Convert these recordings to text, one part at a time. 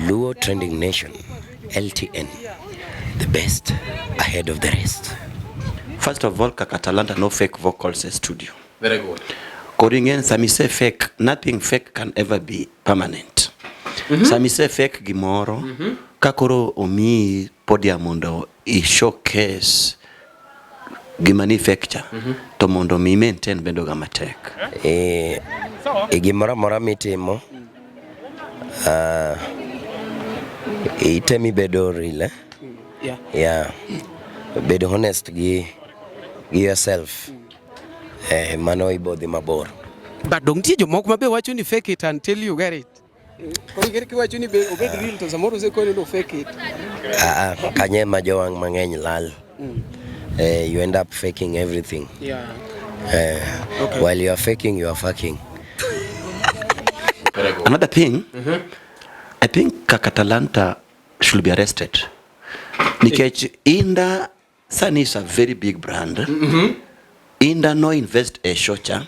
Luo Trending Nation, LTN, the best ahead of the rest. First of all, Kaka Talanta no fake vocals e studio. Very good. Koro ing'e sama ise fake, nothing fake can ever be permanent. Sama ise fake gimoro, ka koro omiyi podium mondo i showcase gima ni fake cha, to mondo mi maintain bedo ga matek. E gimoro amora mitimo, itemi bedo real, eh? Yeah. Bedo honest gi yourself. Mano ibodhi mabor. But dong nitie jomoko ma be wacho ni fake it until you get it. Koro ing'e kiwacho ni be obed real to samoro osekoni ni fake it. Ah, ah, kanye ma jowang' mang'eny lal. You end up faking everything. While you are faking, you are fucking. Another thing, I think Kaka Talanta should be arrested. Nikech Inda sani is a very big brand. Inda no invest e show cha.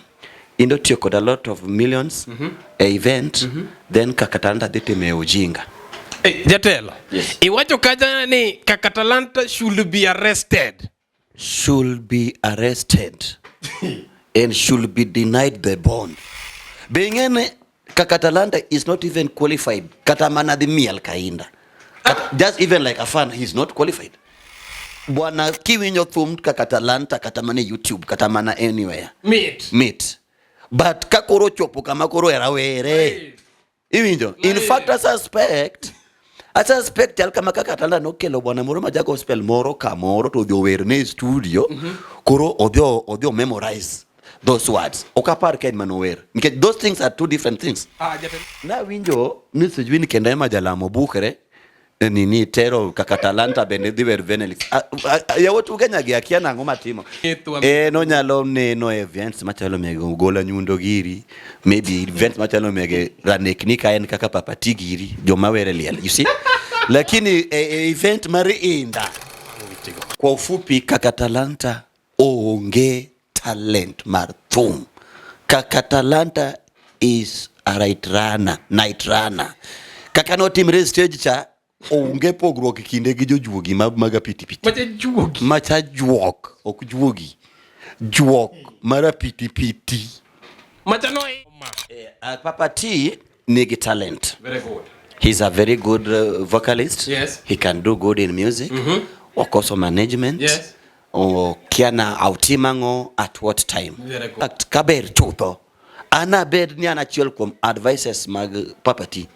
Inda otiyo kod a lot of millions e event, then Kaka Talanta dhi timo e ujinga. Hey, jatelo. Yes. Iwacho kacha ni Kaka Talanta should be arrested. Should be arrested and should be denied the bond. Be ing'e Kaka Talanta is not even qualified kata mana dhi miel ka Inda. Kata, just even like a fan, he's not qualified. Bwana kiwinjo thum Kaka Talanta kata mana e YouTube kata mana anywhere. Mit. Mit. But ka koro chopo kama koro era were. Iwinjo? In fact, I suspect chal kama Kaka Talanta nokelo bwana moro ma ja gospel moro kamoro to odhi owerne e studio koro odhi memorize those words. Ok apar ka en manower. Nikech those things are two different things. Ah, jatelo. Nawinjo ni sijui ni kendo ema jalamo bukre nini tero Kaka Talanta bende dhi wer Venelix. Yawuot Ugenya gi akia nang'o matimo. En onyalo neno events machalo mege Gola Nyundo giri, maybe events machalo mege Ranekni ka en kaka Papa T giri, joma were liel, you see? Lakini e event mar Inda, kwa ufupi Kaka Talanta onge talent mar thum. Kaka Talanta is a right runner, night runner. Kaka notimre e stage cha, onge pogruok e kinde gi jojuogi mag apitipiti. Macha juogi. Macha juok, ok juogi. Juok mar apitipiti. Macha no. Papa T nigi talent. Very good. He's a very good vocalist. Yes. He can do good in music. Okoso management. Yes. Okiana autimang'o at what time. Very good. Fact, kaber chutho. An abed ni an achiel kuom advices mag Papa T.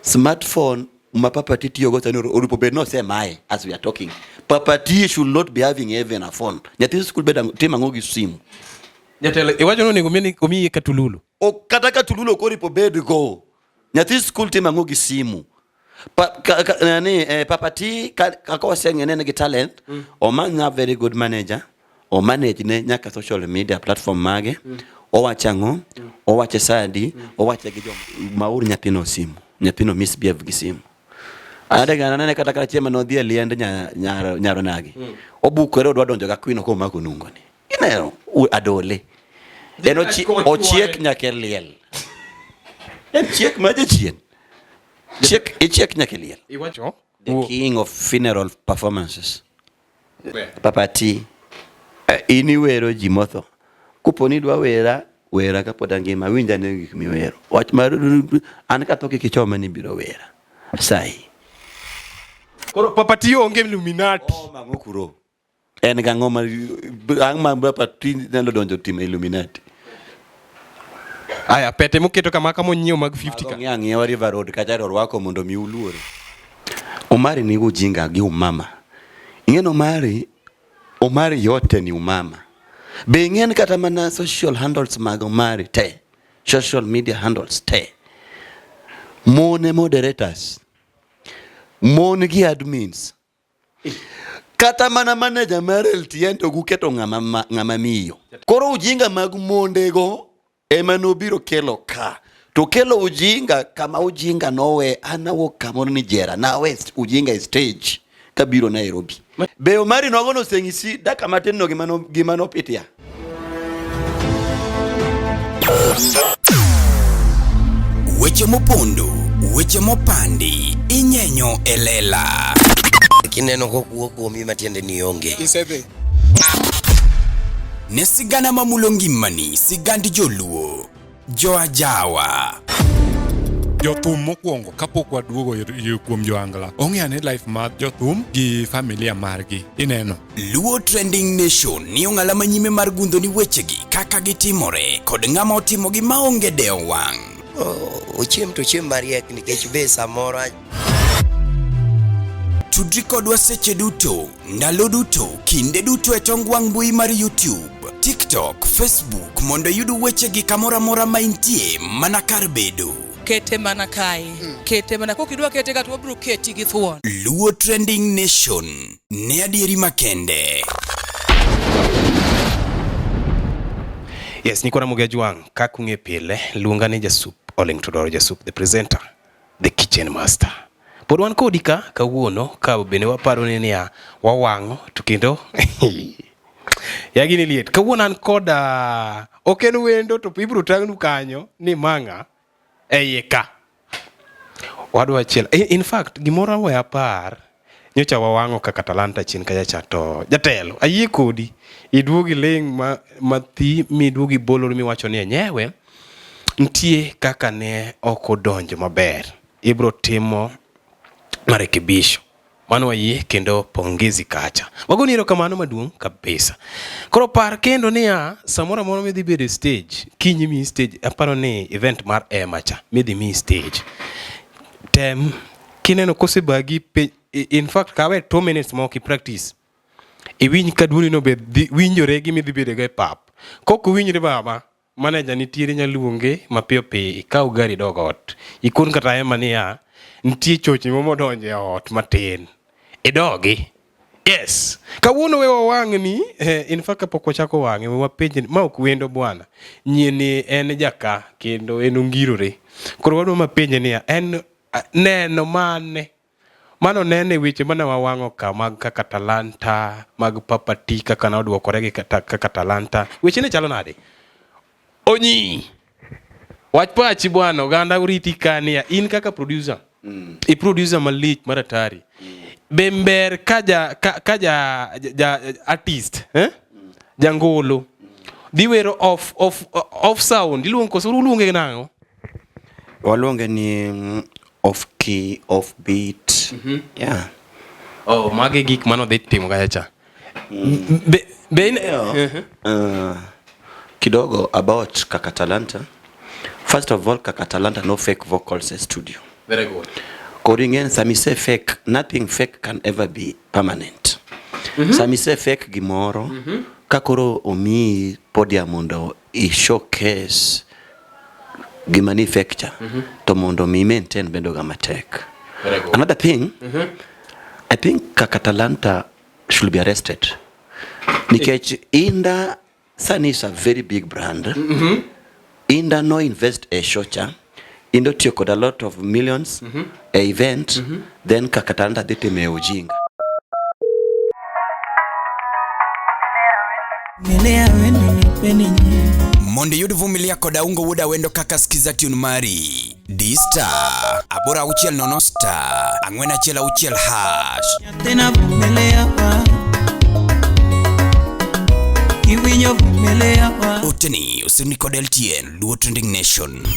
Smartphone ma Papa T tiyogo sani oripo bed nosemaye as we are talking. Papa T should not be having even a phone. Nyathi skul bed timo ang'o gi simu? Jatelo, iwacho ni onego omiye katululu. Ok kata katululu ok oripo bed go. Nyathi skul timo ang'o gi simu? Pa, ka, ka, nani, Papa T kaka waseng'e ne en gi talent, omany a very good manager, o manage ne nyaka social media platform mage, owacho ang'o, owache sadi, owache gi joma maur nyathino simu, nyathino misbehave gi simu. Adega anene kata kata chieng' mane odhi e liend nyaronagi. Obukore odwa donjo ga kwino komako nungone. Ineno adole. En ochiek nyaka e liel. En chiek ma jachien. Chiek ichiek nyaka e liel. Iwacho? The king of funeral performances. Papa T. In iwero ji motho. Kopo ni idwa wera, wera kapod angima, winj ane gik miwero. Wach mar an katho kik ichoma ni ibiro wera. Asayi. Koro Papa T onge Illuminati. Oh, mang'o kuro. En gang'o ma ang' ma Papa T nyalo donjo timo Illuminati. Aya, pete moketo kama kama onyiewo mag 50 ka. Ng'iyo ang'iya River Road kacha to orwako mondo mi uluore. Omari ni ujinga gi umama. Ing'e Omari, Omari yote ni umama. Be ing'en kata mana social handles mag Omari te. Social media handles te. Mon e moderators. Mon gi admins. Kata mana manager mar LTN to guketo ng'ama miyo. Koro ujinga mag mondego ema nobiro kelo ka. To kelo ujinga kama ujinga nowe, an awuok kamoro ni jera, nawe ujinga e stage kabiro Nairobi. Be Omari nogo noseng'isi dakika matin no gima nopitia. Weche mopondo. Weche mopandi inyenyo e lela. Kineno kokuo kuomi matiende ni onge. Isedhi. Ne sigana mamulo ngimani, sigand joluo, joajawa. Jothum mokwongo kapok waduogo kuom joangla ong'e ane life mar jothum gi familia margi ineno. Luo Trending Nation ni ong'ala manyime mar gundho ni wechegi kaka gitimore kod ng'ama otimogi maonge dewo wang'. Ochiem to ochiem mariek nikech be samoro Tudri kodwa seche duto, ndalo duto, kinde duto e tong wang' mbui mar YouTube, TikTok, Facebook mondo iyud wechegi kamoro amora ma intie mana kar bedo. Kete mana kae. Kete mana kokidwa kete ka to wabiro keti gi thuon. Luo Trending Nation ne adieri makende. Yes, nyikwa Ramogi Ajwang', kaka ung'e pile, luonga ni Jasup Oling' Tudoro Jasup, the presenter, the kitchen master. Pod wan kodi ka kawuono ka bende waparo ni niya wawang'o to kendo ya gini liet. Kawuono an koda ok en wendo to ibiro tang'nu kanyo ni mang'a e iye ka. Wadwa achiel. In fact, gimoro we apar nyocha wawang'o kaka talanta chien kacha cha to jatelo ayie kodi iduogi ling' ma mathi miduogi bolori miwacho ni enyewe nitie kaka ne ok odonjo maber ibro timo marekebisho mano wayie kendo pongezi kacha wagoni erokamano maduong' kabisa koro par kendo niya samoro amora midhi bedo e stage kiny miyi stage aparo ni event mar Emma cha midhi miyi stage tem kineno kosebagi pe in fact kawe 2 minutes moko i practice iwinj ka duondi no be winjore gi midhi bedogo e pap kok owinjre baba manager nitiere nya luonge mapiyo piyo ikaw gari idog ot ikon kata Emma niya nitie chochni mo modonjo e ot matin idogi yes kawuono we wawang'ni in fact kapok wachako wang'e we wapenje ma ok wendo bwana nyieni en jaka kendo en ongirore koro wadwa mapenje niya en neno mane mano nene weche mane wawang'o ka mag kaka talanta mag Papa T kaka nodwokore gi kaka talanta weche ne chalo nade Onyi wach pachi bwana oganda oriti ka niya in kaka producer i producer malich mar atari be ber ka ja ka ja, ja artist eh? Jangolo dhi wero off off off sound iluongo koso uluonge nang'o Waluonge ni off key, off beat. Yeah. Oh, magi gik mane odhi timo kacha cha. Be in, Kidogo about Kaka Talanta. First of all, Kaka Talanta no fake vocals e studio. Very good. Koro ing'e sama ise fake, nothing fake can ever be permanent. Sama ise fake gimoro, ka koro omiyi podium mondo i showcase gima ni fake cha, to mondo mi maintain bedo ga matek. Very good. Another thing, I think Kaka Talanta should be arrested. Nikech Inda sani is a very big brand. Inda no invest e show cha. Inda otiyo kod a lot of millions e event, then Kaka Talanta dhi timo e ujinga. Mondo iyud Vumilia kod Aungo Wuod Awendo kaka skiza tune mari, di star 860 star 416 hash. Tena vumilia Kiwinjo vumilia Oteni osimni kod LTN Luo Trending Nation.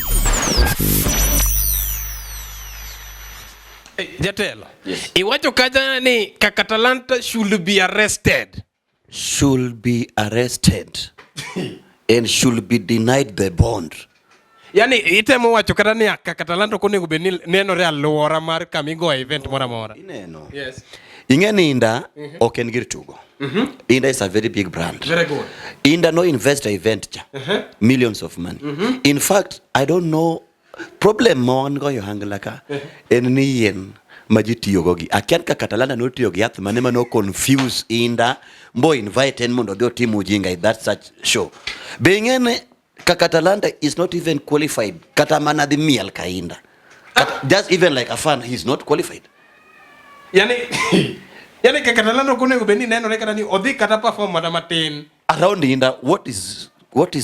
Jatelo, iwacho kacha ni Kaka Talanta should be arrested. Should be arrested and should be denied the bond. Yani itemo wacho kata ni Kaka Talanta ok onego bed ni nenore alwora mar kama igoye event moro amora. Ineno. Yes. Ing'e ni Inda ok en gir tugo. Inda is a very big brand. Very good. Inda no invest e event cha. Millions of money. In fact, I don't know problem ma wan go e ohangla ka en ni yien ma ji tiyogo gi. Akia ni kaka Talanta notiyo gi yath mane mano confuse Inda mbo invite en mondo odhi otim ujinga in that such show. Be ing'e ni kaka Talanta is not even qualified kata mana dhi miel ka Inda. Kata, just even like a fan, he's not qualified. Yani Kaka Talanta ok onego bed ni nenore kata ni odhi kata perform mana matin. Around Inda, what is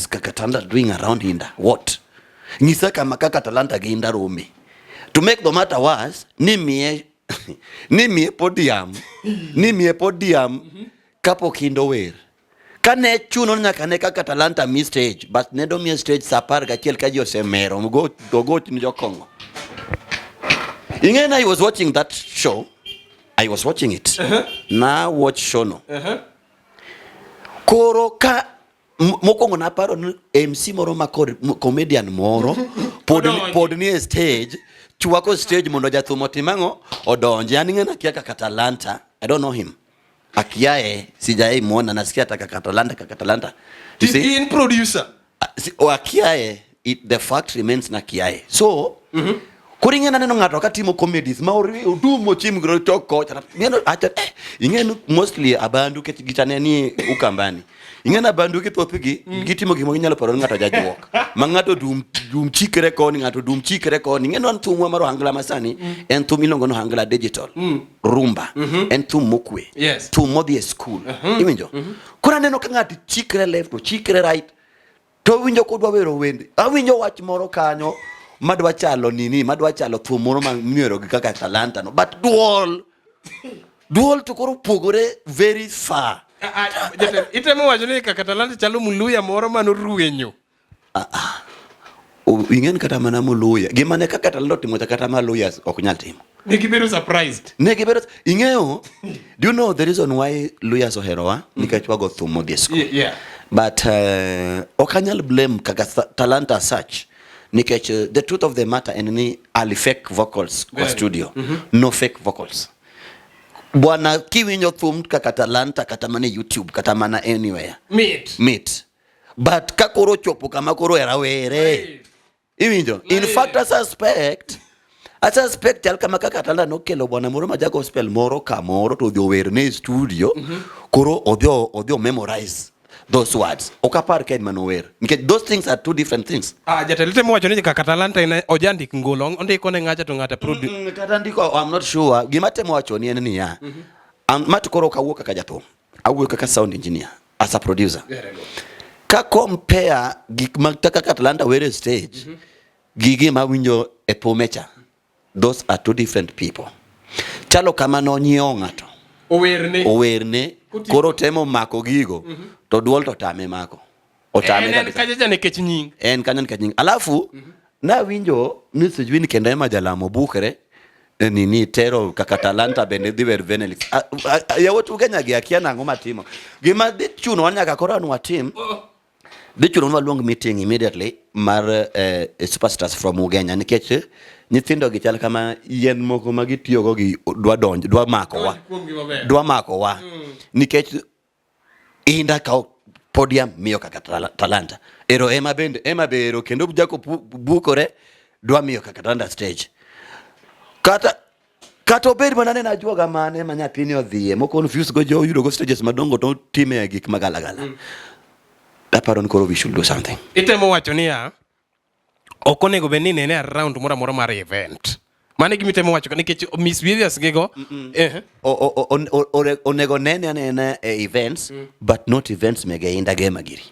Kaka Talanta doing around Inda? What? Nyisa kama Kaka Talanta gi Inda rome. To make the matter worse, ni miye ni miye podium, ni miye podium kapok Inda wer. Kane chuno ni nyaka ne kaka Talanta mi stage, but ne domiye stage saa 11 ka ji osemero, ogoch ni jokong'o. Ing'e ni I was watching that show. I was watching it. Na watch show no. Koro ka mokwongo naparo ni MC moro ma kod comedian moro pod Odonji. pod ni e stage chwako stage mondo jathum otim ang'o odonji. An ing'e nakia kaka Talanta. I don't know him. Akiae sijai muona nasikia hata kaka Talanta kaka Talanta. You see? In producer. O akiae it, the fact remains na kiae. So koro ing'e naneno ng'ato ka timo comedies ma odum ochim gro chok kocha ng'eno acha ing'e ni mostly abandu kech gichane ni Ukambani ing'e ni abandu gi thothgi gitimo gima ginyalo paro ni ng'ato jajuok ma ng'ato dum dum chikre koni ng'ato dum chikre koni ing'e ni wan thumwa mar ohangla masani en thum iluongo ni ohangla digital rumba en thum mokwe thum modhi e school iwinjo koro aneno ka ng'ato chikre left to chikre right to winjo kodwa wero wende awinjo wach moro kanyo madwa chalo nini madwa chalo thum moro ma miwero gi kaka talanta no but duol duol to koro pogore very far. Jatelo, itemo wacho ni kaka Talanta chalo muluya moro manoruenyo. Ing'en kata mana muluya gima ne kaka talanta otimo cha kata maluya ok nyal timo. Ne gibedo surprised. Ne gibedo ing'eyo do you know the reason why luyas oherowa nikech wago thum modhi e school. But ok anyal blame kaka talanta as such nikech the truth of the matter en ni ali fake vocals kwa studio no fake vocals bwana kiwinjo thum kaka talanta kata mana e YouTube kata mana anywhere Mit. mit but ka koro ochopo kama koro era were iwinjo in fact I suspect chal kama kaka Talanta nokelo bwana moro ma ja gospel moro kamoro to odhi owerne e studio koro odhi odhi memorize those words ok apar ka en manower nikech those things are two different things. Ah, jatelo temo wacho ni kaka Talanta en ojandik ngolo, ondiko ne ng'acha to ng'ata produ. Kata ndiko I'm not sure gima temo wacho ni en niya ma to koro ok awuo kaka jathum awuoyo kaka sound engineer as a producer ka compare gik ma kaka Talanta were stage gi gima awinjo e thume cha those are two different people chalo kama nonyiewo ng'ato Owerne. owerne koro temo mako gigo to duol to tame mako otame En kabisa. kacha cha nikech nying. En kanyo nikech nying alafu nawinjo ni sijui ni kendo ema jalamo bukre nini tero kaka Talanta bende dhi wer Benelux. Yawuot Ugenya gi akia nang'o matimo gima dhi chunowa nyaka koro an watim dhi chunowa waluong meeting immediately mar superstars from Ugenya nikech nyithindo gi chal kama yien moko ma gitiyogo gi dwa donjo dwa makowa dwa makowa nikech Inda kawo podium miyo kaka Talanta ero ema bende ema be ero kendo jako bukore dwa miyo kaka Talanta stage kata kata obed mana ne ajuoga mane ma nyathini odhiye mo confuse go jo yudo go stages madongo to time gik magalagala aparo ni koro we should do something. Itemo wacho niya ok onego bed ni inene around moro amora mar event. Mano e gima itemo wacho nikech misbehaviors gigo. Onego nene anena e events but not events mege Inda Gema giri.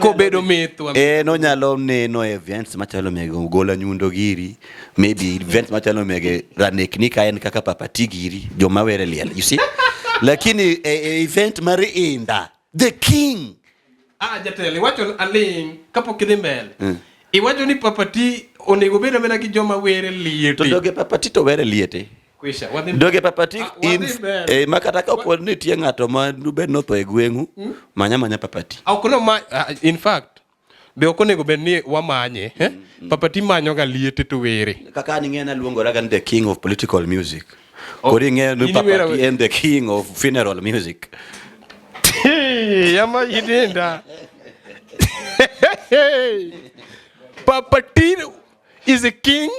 Kobedo mithwa. En onyalo neno events machalo mege Ogola Nyundo giri, maybe events machalo mege Ranekni ka en kaka Papa T giri, joma were liel, you see? Lakini e event mar Inda, the king. Ah, jatelo, iwacho aling' kapok idhi mbele. Iwacho ni Papa T onego obed abeda gi joma were liete. To doge Papa T to were liete. Kwisha, wadhi Doge Papa T Ah, wadhi in mbele. ma kata ka opo ni nitie ng'ato ma dubed notho e gweng'u, manya manya Papa T. Ok no ma, in fact, be ok onego bed ni wamanye, eh? Papa T manyo ga liete to were. Kaka an ing'e naluongora ga ni the king of political music. Koro ing'eyo ni in Papa iwero T en the king of funeral music. Yama idinda. Papa T is a king.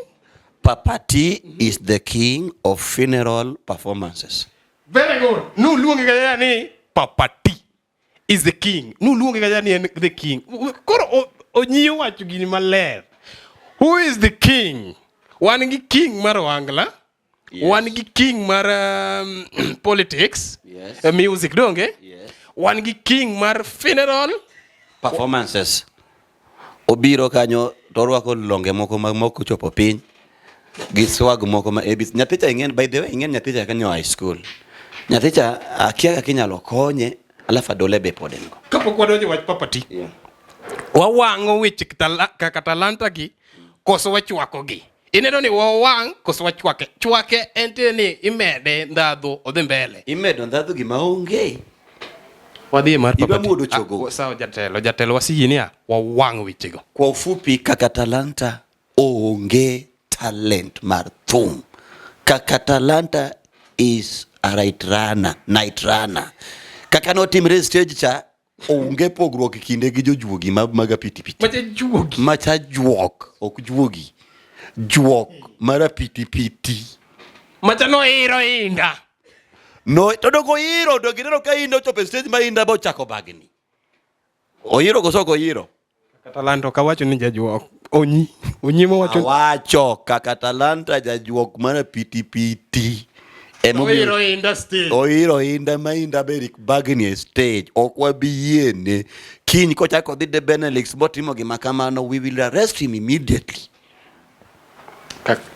Papa T is the king of funeral performances. Very good. Nuluonge kanya ni Papa T is the king. Nuluonge kanya ni en the king. Koro onyiew wacho gini maler. Who is the king? Wan gi king mar Ohangla. Wan gi king mar politics. Music donge? Wan gi king mar funeral performances. Obiro kanyo to orwako longe moko ma moko chopo piny. Gi swag moko ma ABC. Nyathicha ing'en, by the way, ing'en nyathicha kanyo high school. Nyathicha akia kaka inyalo konye, alafu adole be pod en go. Kapok wadonjo e wach Papa T. Yeah. Wawang'o weche kaka talanta gi koso wachwako gi. Ineno ni wawang' koso wachwake. Chwake en tiende ni imede ndhadhu odhi mbele. Imedo ndhadhu gima onge. Wadhi e mar Idwa Papa T. muodo chogo. Ah, sawa jatelo, jatelo wasiyie niya wawang' wechego. Kwa ufupi kaka talanta onge talent mar thum. Kaka talanta is a right runner, night runner. Kaka notimre e stage cha, onge pogruok e kinde gi jojuogi mag apitipiti. Macha juogi. Macha juok, ok juogi. Juok mar apitipiti. Macha noiro inda. No, to dongo iro, donge ineno ka inda ochopo e stage ma inda bochako bagni. Oyiro koso ok oyiro? Kaka talanta ok awacho ni jajuok. Onyi. Onyi mowacho. Awacho kaka talanta jajuok mar apitipiti. Emomiyo- Oiro inda stage. Oiro inda ma inda be rik bagni e stage. Ok wabi yiene. Kiny kochako odhi de Benelux motimo gima kamano, we will arrest him immediately.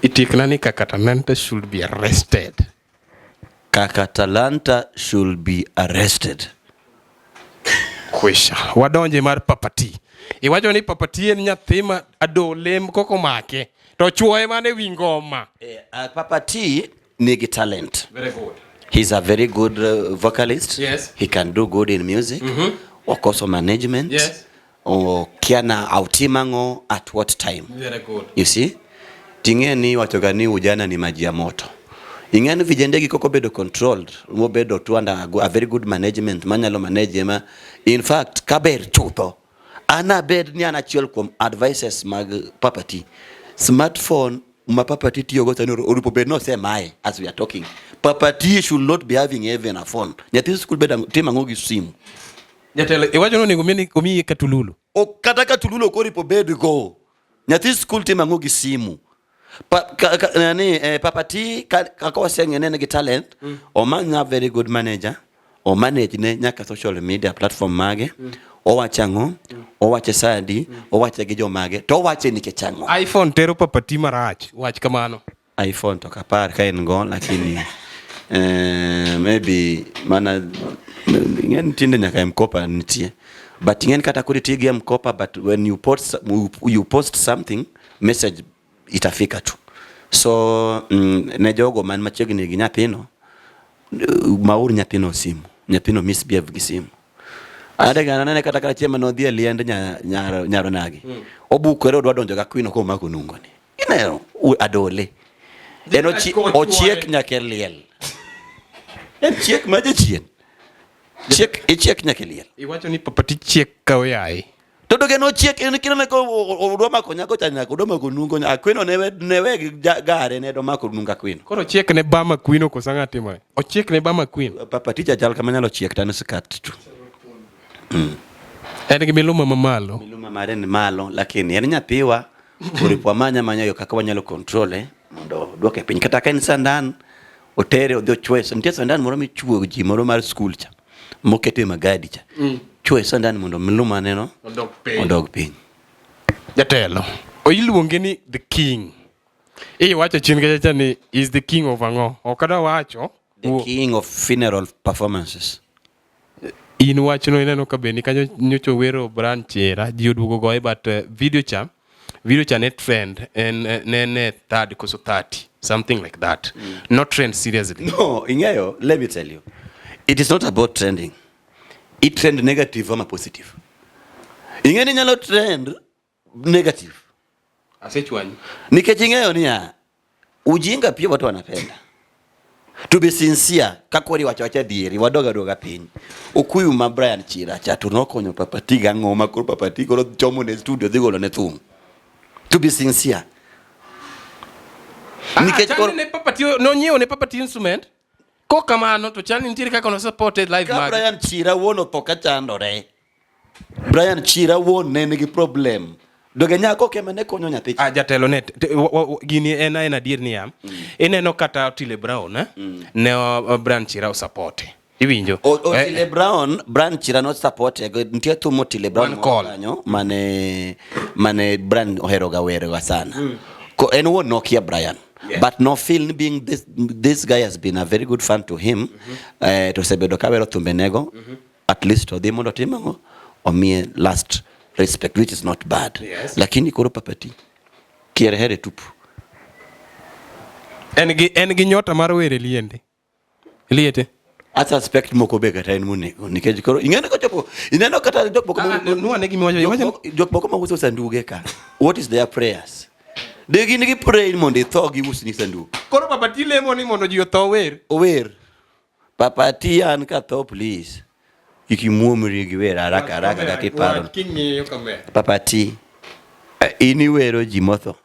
Itiekna ni kaka talanta should be arrested. Kaka Talanta should be arrested. Kwisha. Wadonje mar Papa T. Iwacho ni Papa T en nyathi ma adole koko make to chuoye mana e wi ngoma. Eh, Papa T nigi talent. Very good. He's a very good vocalist. Yes. He can do good in music. Okoso management. Yes. Okia na autim ang'o at what time. Very good. You see? Ting'e ni iwachoga ni ujana ni maji ya moto. Ing'e ni vijende gi kok obedo controlled, mobedo to under a very good management manyalo manage ma in fact kaber chutho an abed ni an achiel kuom advices mag Papa T. Smartphone ma Papa T tiyogo sani orupo bed ni osemaye as we are talking. Papa T should not be having even a phone. Nyathi skul bed timo ang'o gi simu? Jatelo, iwacho ni onego omiye katululu. Ok kata katululu ok oripo bed go. Nyathi skul timo ang'o gi simu? Pa, ka, ka, nani, eh, Papa T kaka waseng'e ne en gi talent, omany a very good manager, o manage ne nyaka social media platform mage, owacho ang'o, owache saa adi, owache gi jomage, to owache nikech ang'o. iPhone tero Papa T marach, wach kamano. iPhone to kapar ka en go lakini maybe mana ing'eni tinde nyaka M-Kopa nitie but ing'eni kata koro iti gi M-Kopa but when you post, you post something message itafika tu so ne jogo man machiegni gi nyathino maur nyathino simu nyathino misbehave gi simu Ade gana nene kata kata chieng' mane odhi e liend nyaronagi obukore odwa donjo ga kwino komako nungone Ineno adole. En ochiek nyaka e liel. En chiek ma jachien. Chiek ichiek nyaka e liel. Iwacho ni Papa T chiek ka oyaye. To doge nochiek en kinene ko odwa mako nyako cha nyaka odwa mako nungo akwino ne ne we gare ne do mako nungo akwino. Koro ochiek ne Bama Queen koso ang'o timore? Ochiek ne Bama Queen. Papa T chal kama nyalo chiek to an skat tu. En gi miluma mamalo. Miluma mare ni malo lakini en nyathiwa oripo wamanya manya yo kaka wanyalo control mondo duoke piny kata ka en sandan otere odhi ochwe nitie sandan moro michuo ji moro mar skul cha mokete magadi cha chwe sandan mondo miluma neno Odog piny. odog piny Jatelo. Iluonge ni the king. Iwacho chien kacha cha ni is the king of ang'o? Ok adwa wacho. the king of funeral performances In wachno ineno ka be ni kanyo nyocha owero Brian Chira, ji oduogo goye but video cha ne trend en ne en e third koso 30 something like that. Not trend seriously. No, ing'eyo, let me tell you. It is not about trending. It trend negative ama positive. Ing'e ni nyalo trend negative. Asechwanyi. Nikech ing'eyo niya, ujinga pia watu wanapenda. To be sincere, kakori wacho wacha adieri, wadog adoga piny. Okuyu ma Brian Chira cha to nokonyo Papa T gang'o ma koro Papa T koro chomo ne studio dhi golo ne thum. To be sincere. Nikech koro ne Papa T nonyiewo ne Papa T instrument. Kok kamano to chal ni nitiere kaka no support live ka mage. Brian Chira wuon otho ka chandore. Brian Chira wuon ne nigi problem. Doge nyako kema ne konyo nyathi cha. Ah, jatelo ne gini en en adier niya ineno kata Otile Brown ne Brian Chira osapote iwinjo Otile Brown, Brian Chira no support nitie thum Otile Brown One call. kanyo mane Brian ohero ga wero ga sana. Ko en wuon nokia Brian. Yeah. But no feel being this, this guy has been a very good fan to him. To osebedo kawero thumbe nego. At least odhi mondo otim ang'o? Omiye last respect which is not bad. Yes. Lakini koro Papati kier here tupu. En gi en gi nyota mar were liende. Liete. A suspect moko be kata en monego nikech koro ing'eni kochopo ineno kata jok moko Ah, ah, nuane gima iwacho- iwacho- jok moko ma uso sanduge ka what is their prayers de gin gi pray mondo itho giusni sanduk Koro Papa T lemo ni mondo ji otho wer. ower Papa T an katho please kik imuomri gi wer haraka haraka kaka iparo King'iyo kamera. Papa T in iwero ji motho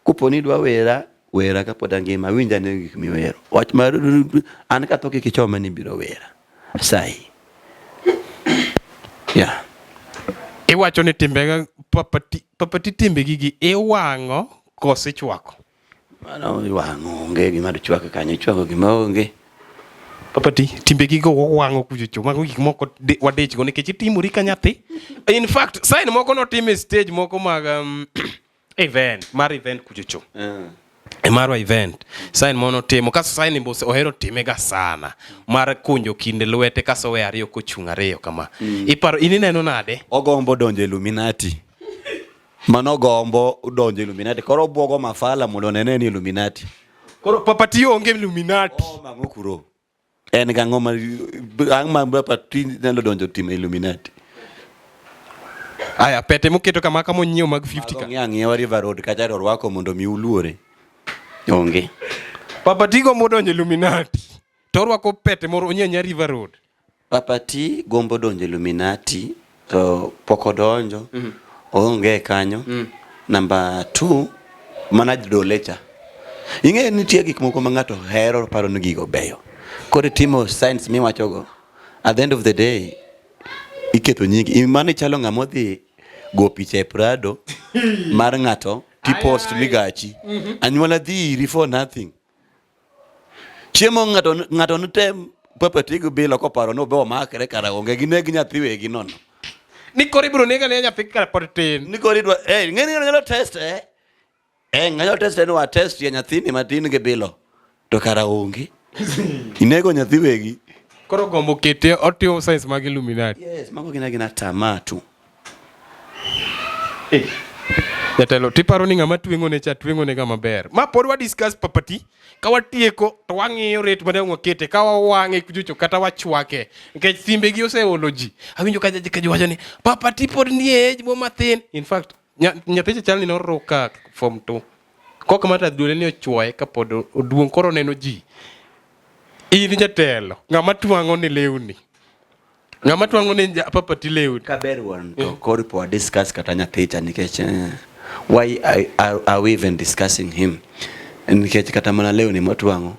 kopo ni idwa wera wera kapod angima winj ane gik miwero wach mar an katho kik ichoma ni ibiro wera asayi yeah. Iwacho ni timbega Papa T, Papa T timbegi gi iwang'o koso ichwako? Mano iwang'o onge gima dichwak kanyo ichwako gima onge. Papa T, timbegi go wang'o kuchocho mago gik moko wadich go nikech itimori ka nyathi. In fact, sign moko notim e stage moko mag event, mar event kuchocho. E marwa event, sign mono timo, kaso sign bo ohero time ga sana mar kunjo kinde lwete kaso we ariyo kochung' ariyo kama. Iparo in ineno nade? Ogombo donjo Illuminati. Mano gombo donjo Illuminati. Koro obwogo mafala mondo onene ni Illuminati. Koro Papa T onge Illuminati. Oh, mang'o kuro. En gang'o ma ang' ma Papa T nyalo donjo timo Illuminati. Aya, pete moketo kama kama onyiewo mag 50 ka. Ng'iyo ang'iwa River Road kacha to orwako mondo mi uluore. Onge. Papa T gombo donjo Illuminati. To orwako pete moro onyiewo nya River Road. Papa T gombo donjo Illuminati to pok odonjo. Oonge kanyo. Namba 2 mana dole cha. Ing'eyo nitie gik moko ma ng'ato hero paro ni gigo beyo. Koro itimo science miwachogo. At the end of the day iketho nyingi. Mano ichalo ng'ama odhi go picha e Prado mar ng'ato ti post ni gachi. Anyuola dhi iri for nothing. Chiemo ng'ato ng'ato notem Papa T gi bilo koparo ni obe omakre kara onge gineg nyathi wegi nono. Ni koro ibiro nega ne nyathi ka pod tin. Ni koro idwa eh ng'eni nyalo test eh. Eh ng'ani test en wa test ya nyathini matin gi bilo. To kara onge. Inego nyathi wegi. Koro gombo kete otimo science mag Illuminati. Yes, mago gin agina tamaa tu. Eh. Jatelo, tiparo ni ng'ama tweng'o ne cha tweng'o ne ga maber. Ma pod wa discuss Papa T, ka watieko to wang'iyo rate mane wakete, ka wawang'e kuchocho kata wachwake. Nikech simbe gi oseolo ji. Awinjo ka jaji ka ji wacho ni Papa T pod nie age mo mathin. In fact, nyathi cha chal ni noruka form 2. Kok mata dwole ni ochuoye kapod oduong' koro oneno ji. In jatelo, ng'ama twang'o ni lewni. Ng'ama twang'o ni Papa T lewni. Kaber wuon to koro po discuss kata nyathi cha nikech why are we even discussing him? Nikech kata mana lewni motwang'o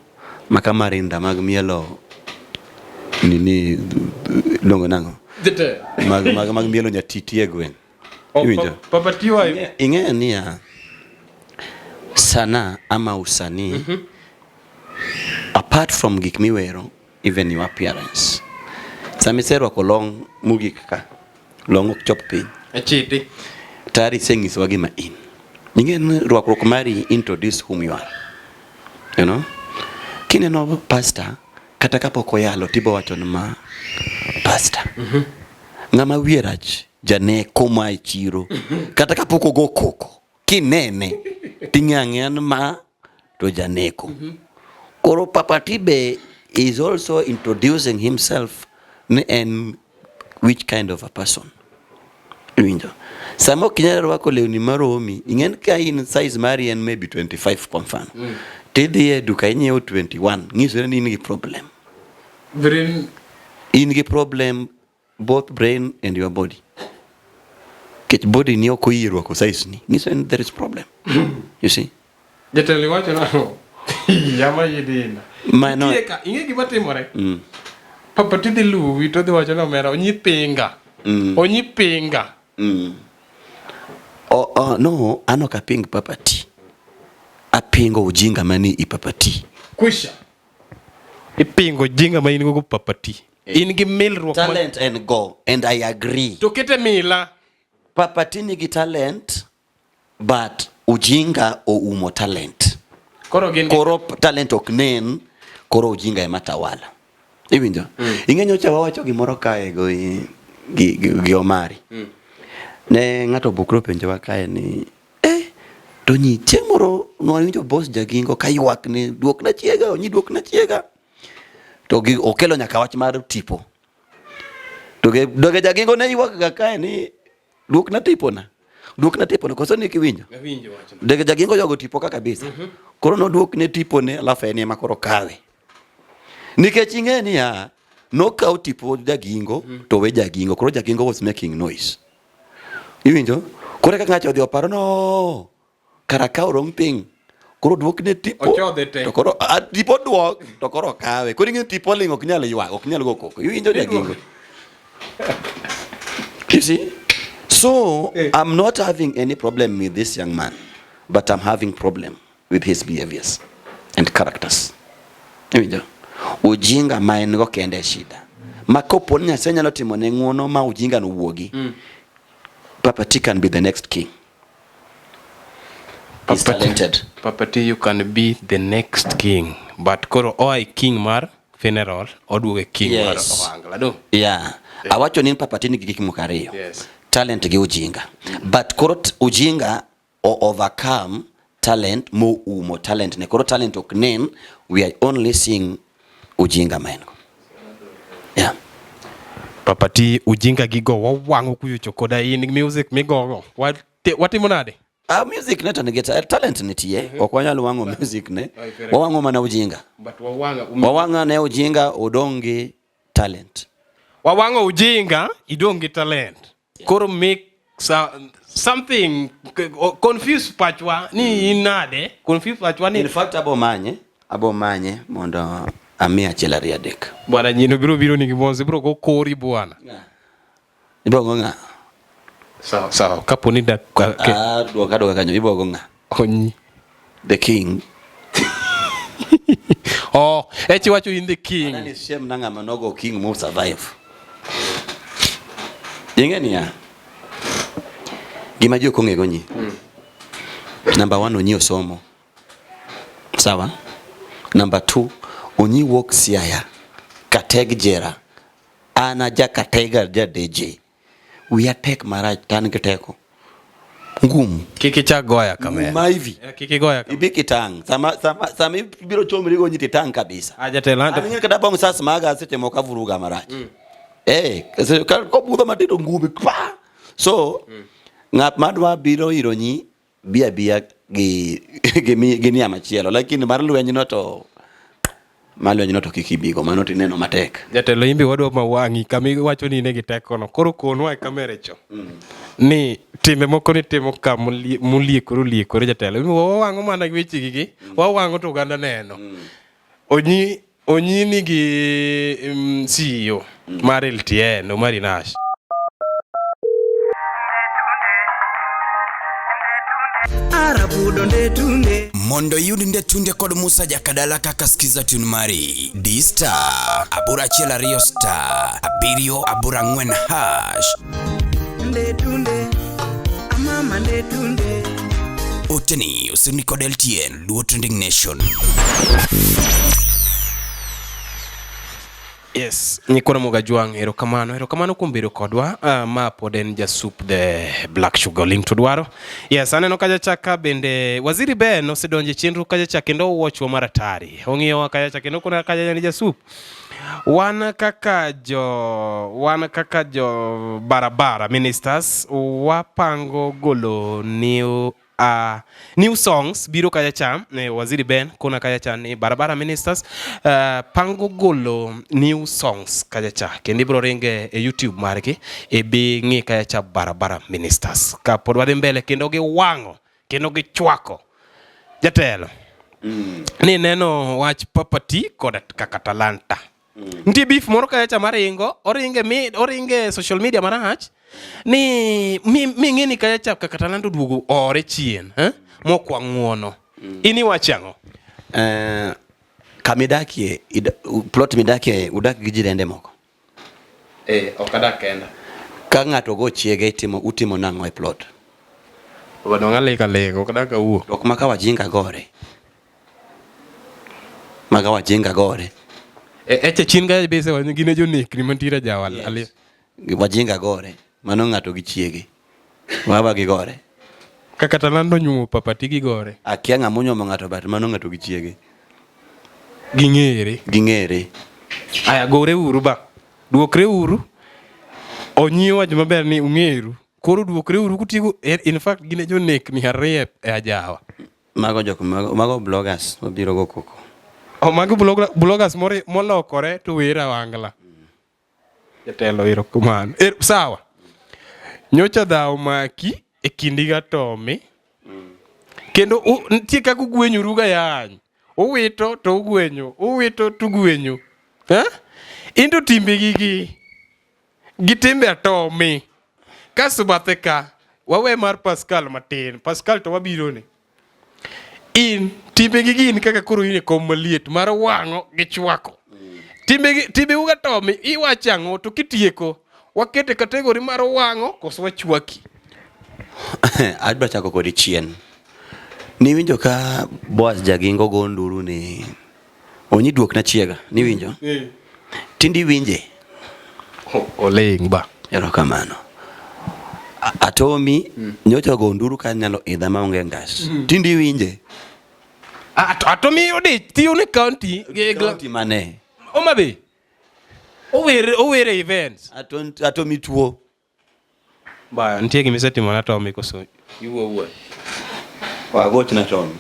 maka marinda mag mielo nini luongo nang'o? Mag mielo nyatiti e gweng'. Iwinjo? Papa T wa Ing'eyo niya sana ama usanii apart from gik miwero even your appearance. Sama iserwako long mogik ka, long ok chop piny. Achiti. Tayari isenyisowa gima in. Ing'e ni rwakruok mari introduce whom you are. You know? Kineno pastor, kata kapok oyalo tibo wacho ni ma pastor. Ng'ama wiye rach, janeko ma e chiro. Kata kapok ogo koko, kinene, ting'e ang'eya ni ma to janeko. Koro Papa T be is also introducing himself ni en which kind of a person. Iwinjo? Sama ok inyal rwako lewni maromi, ing'en ka in size mari en maybe 25 kwa mfano. Tidhi e duka inyiewo 21, nyisore ni in gi problem. Brain. In gi problem both brain and your body. Nikech body ni ok oyie rwako size ni, nyiso ni there is problem. You see? Jatelo iwacho nang'o? Yama yidina. Mano- Nitie ka, ing'e gima timore? Papa T dhi luwi to odhi wacho ni omera onyi pinga. Onyi pinga. Oh, oh, no, an ok aping Papa T. Apingo ujinga mani i Papa T. Kwisha. Ipingo ujinga ma in go Papa T. In gi milruok ma- Talent and go, and I agree. To kete mila. Papa T nigi talent, but ujinga oumo talent. Koro gin Koro talent ok nen, koro ujinga ema tawala. Iwinjo? Ing'e nyocha wawacho gimoro kae go gi, gi, gi Omari. Ne ng'ato obukre openjowa kae ni eh, to nyi chieng' moro nwawinjo boss Jagingo ka ywak ni duokna chiega, onyi duokna chiega. To gi, okelo nyaka wach mar tipo. To ge, doge Jagingo ne ywak ga kae ni duokna tipona. Duokna tipona koso ne kiwinjo? Awinjo wachno. Doge Jagingo yogo tipo ka kabisa. Koro noduokne tipone alafu en ema koro kawe. Nikech ing'e niya, nokaw tipo Jagingo to we Jagingo. Koro Jagingo was making noise. Iwinjo? Koro kaka ng'acho odhi oparo no kara kaw wrong thing. Koro duokne tipo. Ochodhe te. To koro a, tipo duok to koro kawe. Koro ing'e tipo ling' ok nyal ywak, ok nyal go koko. Iwinjo Jagingo? You see? So, I'm not having any problem with this young man, but I'm having problem with his behaviors and characters. Iwinjo? Ujinga ma en go kende e shida. Ma kopo ni Nyasaye nyalo timo ne ng'uono ma ujinga no wuogi, Papa T can be the next king. He's Papa T- talented. Papa T, you can be the next king. But koro oa e king mar funeral, oduogo e king mar Yes. ohangla. Do? Yeah. Awacho ni Papa T nigi gik moko ariyo. Yes. Talent gi ujinga. But koro ujinga o overcome talent moumo talent ne. Koro talent ok nen, we are only seeing ujinga ma en go. Yeah. Papa T, ujinga gigo wawang'o kuyocho koda in music migogo. Watimo nade? Ah, music ne to nigi talent nitie. Ok wanyal wang'o music ne. Wawang'o mana ujinga. But wawang'o Wawang'o ne ujinga odong' gi talent. Wawang'o ujinga idong' gi talent. Koro make something confuse pachwa ni in nade? Confuse pachwa ni In fact abo manye, abo manye mondo ami achiel ariyo adek. Bwana nyino biro biro ni gimoro biro go kori bwana. Ibro go ng'a? Sawa sawa kapo ni da ka, ke, Ah, duoka duoka kanyo ibro go ng'a? Onyi. The king. Oh, echi wacho in the king. Anani shem na ng'ama nogo king mo survive. Ing'e niya. Gima ji ok ong'ego nyi. Number 1 onyi osomo. Sawa? Number 2 onyi wuok Siaya. Kateg jera. An aja Katega ja DJ. Wiya tek marach to an gi teko. Ngum. Kik ichak goya kamera. Ma hivi. Kik igoya kamera. Ibi kitang'. Sama sama sama ibiro chomri go nyiti tang' kabisa. Ah, jatelo An ng'e kata bong sas maga seche moko avuruga marach. Eh, ka kobudho matindo ngumi pa. So, ng'at madwa biro iro nyi bi abiya gi gi mi- gi nia machielo lakini mar lweny no to mar lweny no to kik ibigo mano tineno matek. Jatelo imbe wadwa ma wang'i kama iwacho ni in gi tekono. Koro konwa e kamera cho. Ni timbe moko ni timo ka moliekore oliekore jatelo. Imbe wawang'o mana gi weche gi. Wawang'o to oganda neno. Onyi onyi nigi CEO mar LTN Omari Nash. Mondo iyud Ndetunde kod Musa Jakadala kaka skiza tune mari, di star 812 star 7 8 4 hash. Ndetunde, amama ndetunde. Oteni osirni kod LTN Luo Trending Nation. Yes, nyikwa Ramogi Ajwang', erokamano. Erokamano kuom bedo kodwa. Ma pod en Jasup the Black Sugar Link to dwaro. Yes, aneno kacha cha ka bende Waziri Ben osedonjo e chenro kacha cha kendo owuochwa maratari. Ong'iyowa kacha cha kendo kona kacha ni Jasup. Wan kaka jo wan kaka jo barabara ministers wapango golo new new songs biro kacha cha Waziri Ben kona kacha cha ni barabara ministers pango golo new songs kacha cha kendo ibiro ringe e YouTube margi ibi ng'i kacha cha barabara ministers ka pod wadhi mbele kendo giwang'o kendo gichwako jatelo ni neno wach Papa T koda kaka talanta nitie beef moro kacha cha maringo oringe mi oringe social media marach ni mi mi ng'e ni kacha cha kaka talanta oduogo ore chien eh? mokwa ng'uono in iwacho ang'o Kamidakie plot midakie udak gi jirende moko? Ok adak kenda. Ka ng'ato go chiege utimo nang'o e plot? Bwana ng'alika liko ok adak awuo. Ok ma ka wajinga gore. Maga wajinga gore. Eche chien ka be isewacho gin e jonekni mantiere jawa yes. Wajinga gore. Mano ng'ato gi chiege. Baba gi gore. Kaka talando nyuomo papati gi gore. Akia ng'ama onyuomo ng'ato but mano ng'ato gi chiege. Ging'ere. Ging'ere. Aya gore uru ba. Duokre uru. Onyiwa wacho maber ni ung'eru. Koro duokre uru kutigo in fact gin e jonekni ariyo e ajawa. Mago jok mago, mago bloggers mabiro go koko. O mago bloggers molokore to wera wangla. Jatelo erokamano. Er, sawa. Nyocha dhawo maki e kindi ga Tommy. Kendo nitie kaka ugwenyoru ga yany. Uwito to ugwenyo, uwito to ugwenyo. Eh? In to timbegi gi gi timbe Atomi. Kasto bathe ka wawe mar Pascal matin. Pascal to wabiro ni. In timbegi gin kaka koro in e kom maliet mar wang'o gi chwako. Timbegi timbeu ga Tomi iwacho ang'o to kitieko wakete kategori mar wang'o koso wachwaki. Adwa chako kodi chien. Niwinjo ka Boaz Jagingo go nduru ni onyi duokna chiega, niwinjo? Eh. Tindi winje. Oling' ba. Erokamano. Atomi nyocha go nduru ka nyalo idha maonge ngas. Tindi winje. Atomi odich tiyo ne county. County mane? Homa Bay. Owere owere events. Atomi tuo. Ba, nitie gima isetimo na Tommy koso iwuo wuo. Wagochna Tommy.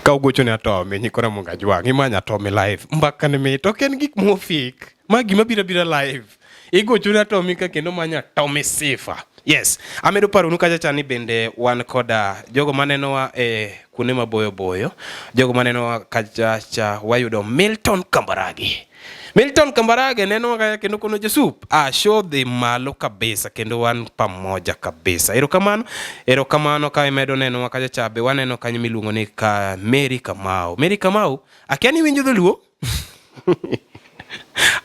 Ka ugocho ne Tommy, nyikora Munga Jwang', imanya Tommy live. Mbaka ni mit, ok en gik mofik. Ma gima biro abira live. Igocho ne Tommy ka kendo manya Tommy Sifa. Yes, amedo paronu kacha cha ni bende wan koda jogo manenowa e kuonde maboyo boyo. Jogo manenowa kacha cha wayudo Milton Kambarage. Milton Kambarage neno kaya kendo kono Josup ah, show dhi malo kabisa kendo wan pamoja kabisa. Erokamano, erokamano ka imedo nenowa kacha cha be waneno kanyo miluongo ni ka Mary Kamau. Mary Kamau, akia ni iwinjo dholuo?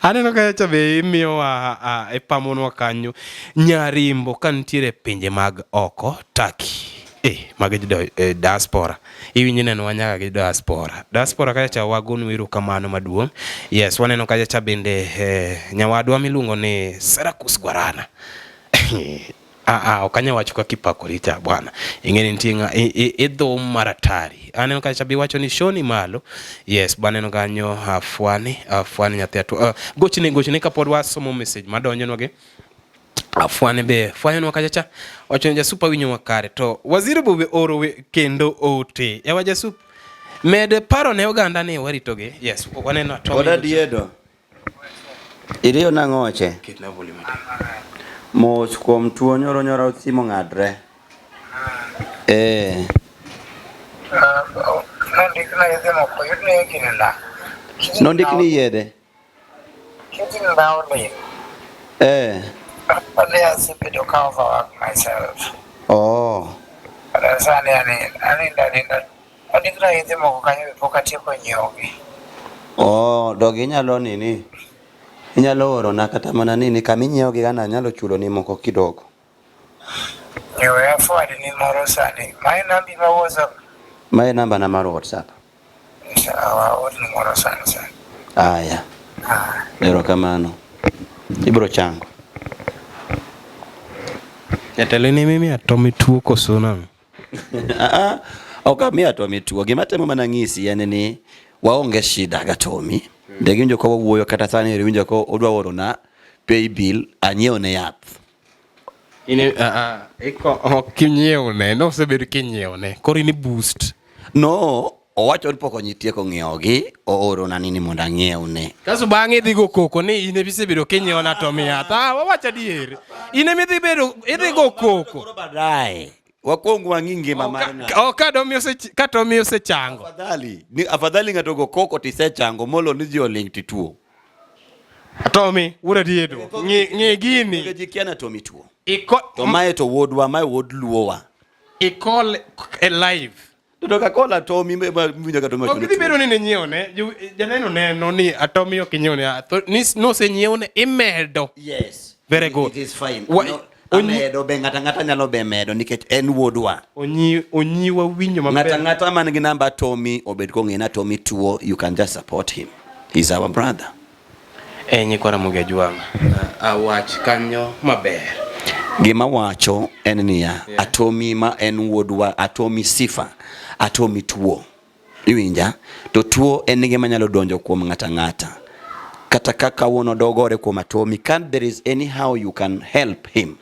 Aneno kacha cha be imiyowa ah, ipamonwa kanyo nyarimbo ka nitiere e pinje mag oko Turkey. Eh, mago diaspora. Iwinjo neno wa nyaka gi diaspora. Diaspora kacha cha wagonu erokamano maduong'. Yes, waneno kacha cha bende eh, nyawadwa miluongo ni Serakus Gwarana. Ah, ah, ok anyal wacho kaka ipakori cha bwana. Ing'e ni nitie ng'a idhum maratari. Aneno kacha cha be iwacho ni show ni malo. Yes, baneno kanyo Afwani, Afwani nyathi atu. Gochne gochne kapod wasomo message madonjonwa gi. Afwane be fwayonwa kacha cha wacho ni jasup awinjo makare to waziri be oro kendo ote yawa jasup med paro ne oganda ni waritogi yes waneno Atomi Oda diedo. Iriyo nang'o oche? Ketna volume matin. Mos kuom tuo nyoro nyoro simo ng'adre. Eh. Nondikna yedhe moko yudne gini na. Nondikni yedhe. Kidhi ndaoli. Eh. Adhi asebedo ka overwork myself. Oh. Kata sani anindo aninda. Ondikna yedhe moko kanyo be pok atieko nyiewogi. Oh, dog inyalo nini? Inyalo orona kata mana nini kama inyiewogi gana anyalo chuloni moko kidogo. Nyiewe afford ni moro sani. Mae nambi ma WhatsApp. Mae namba na mar WhatsApp. Sawa, orni moro sani sani. Aya. Erokamano. Ibro chango. Jatelo ni mimi atomi tuo koso nang'o? Ah, ok amiyo Atomi tuo. Gima temo mana ng'isi en ni waonge shida ga Tomi. De giwinjo ka wawuoyo kata sani eri winjo ka odwa orona pay bill anyiew ne yath. In ah, iko ok inyiewne, nosebedo kinyiewne. Koro in boost. No, owacho ni pok onyitieko ng'iewogi, oorona nini mondo ang'iewne. Kasto bang'e idhi go koko ni in emisebedo kinyiewona to miya. Ah, wawacho adier. In emidhi bedo idhi go koko. Koro baadaye wakwong wang'i ngima mar ng'ato. Oh, ka Tomi ose ka Tomi osechango. Afadhali, ni afadhali ng'ato go koko tisechango molo ni ji oling' tituo. Tomi, wuod adiedo. Ng'i ng'i gini. Nikech ikia na Tomi tuo. Iko To mae to wuodwa, mae wuod luowa. ikol e live. To ka kola Tomi winjo ka Tomi Ok wacho ni idhi tuo. bedo ni ninyiewne. Janeno neno ni Atomi ok inyiewne. Ni nosenyiewne imedo. Yes. Very good. It is fine. No, Amedo be ng'ata ng'ata nyalo be medo nikech en wuodwa. Onyi onyiwa winjo maber. Ng'ata ng'ata man gi namba Tommy obed kong'e na Tommy tuo, you can just support him. He's our brother. E nyikwa Ramogi Ajwang', awach kanyo maber. Gima wacho en niya, yeah. Atomi ma en wuodwa, Atomi sifa, Atomi tuo. Iwinja? To tuo en gima nyalo donjo kuom ng'ata ng'ata. Kata ka kawuono dogore kuom Atomi, can there is anyhow you can help him.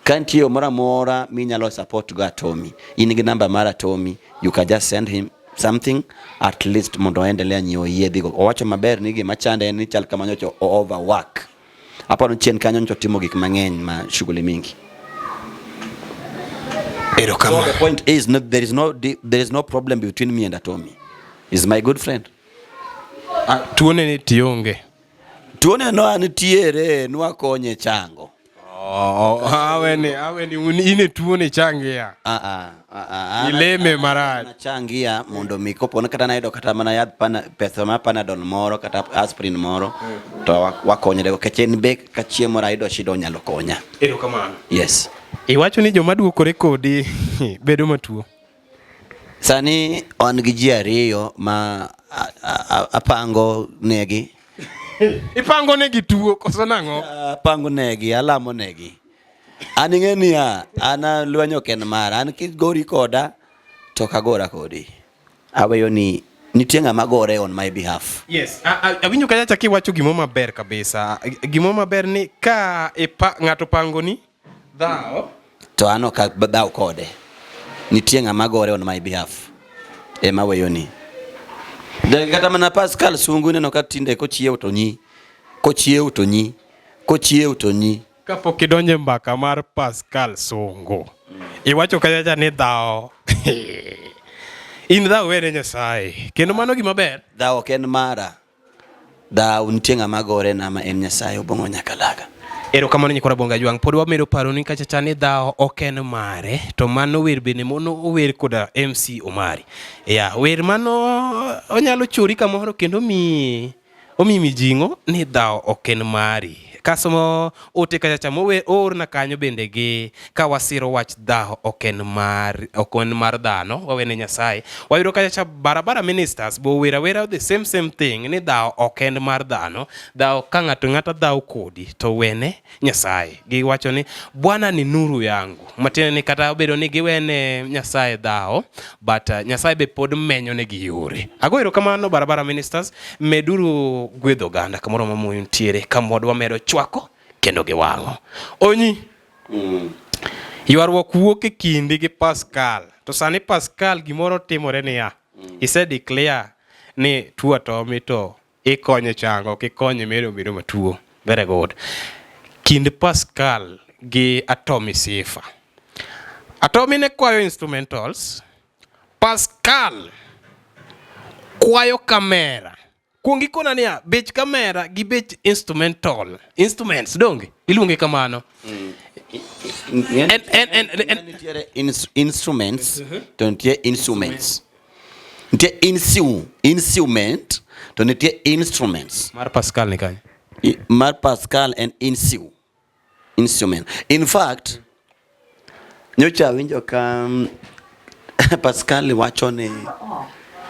Ka nitie yo moro amora minyalo support go Atomi, in gi namba mar Atomi, you can just send him something at least mondo oendelea nyiewo yedhigo. Owacho maber ni gima chande en ni chal kama nyocha o overwork. Aparo ni chien kanyo nyocha otimo gik mang'eny ma shughuli mingi. Erokamano. So the point is no, there is no there is no problem between me and Atomi. He's my good friend. Ah, tuone ni tionge. Tuone no nitiere nwakonye chango. Oh, aweni aweni un in e tuo ni changia. Ah, ah, ah, ah, Ileme marach. Nachangia mondo mi kopo ni kata nayudo kata mana yadh pana, pesa mar Panadol moro kata aspirin moro to wakonyre go nikech en be ka chieng' moro ayudo shida onyalo konya. Erokamano. Yes. Iwacho ni joma duokore kodi bedo matuo. Sani wan gi ji ariyo ma apango negi. Ipango negi tuo koso nang'o? Apango negi, alamo negi. An ing'e niya, an lweny ok en mara. An kigori koda to ok agora kodi. Aweyo ni nitie ng'ama gore on my behalf. Yes, awinjo kachacha kiwacho gimo maber kabisa. Gimo maber ni ka ng'ato pangoni Dhawo. To an ok adhaw kode. Nitie ng'ama gore on my behalf. Ema weyoni. De kata mana Pascal Sungu ineno ka tinde kochiew to nyi. Kochiew to nyi. Kochiew to nyi. Kapok idonjo e mbaka mar Pascal Sungu, iwacho kachacha ni dhawo. In dhawo wene Nyasaye. Kendo mano gima ber. Dhawo ok en mara. Dhaw nitie ng'ama gore na ma en Nyasaye Obong'o Nyakalaga. Erokamano nyikwa Rabonga Ajwang'. Pod wamedo paro ni kacha cha ni dhawo ok en mare, to mano wer bende mono ower koda MC Omari. Ya, wer mano onyalo chori kamoro kendo omiyi omiyi mijing'o ni dhawo ok en mari. Kasomo ote kacha cha mower oorna kanyo bende gi ka wasiro wach dhawo ok en mar ok en mar dhano wawene Nyasaye. Wayudo kacha cha barabara ministers bo owero awera the same same thing ni dhawo ok en mar dhano. Dhawo ka ng'ato ng'ata dhawo kodi to wene Nyasaye. Giwacho ni Bwana ni nuru yangu. Matiende ni kata obedo ni giwene Nyasaye dhawo but Nyasaye be pod menyo negi yore. Ago erokamano barabara ministers, meduru gwedho oganda kamoro ma muyu nitiere ka mod wamedo chwako kendo giwang'o. Onyi Ywaruok wuok e kindi gi Pascal. To sani Pascal gimoro timore niya. Ise declare ni tuo atomi to ikonye chango, ok ikonye medo bedo matuo. Very good. Kind Pascal gi Atomi Sifa. Atomi ne kwayo instrumentals. Pascal kwayo kamera. Kuong ikona niya, bech kamera gi bech instrumental, instruments donge iluonge kamano. En nitiere instruments to nitie instruments. Nitie instrument to nitie instruments. Mar Pascal ni kanye? Mar Pascal en insu. Instrument. In fact, nyocha awinjo ka Pascal wacho ni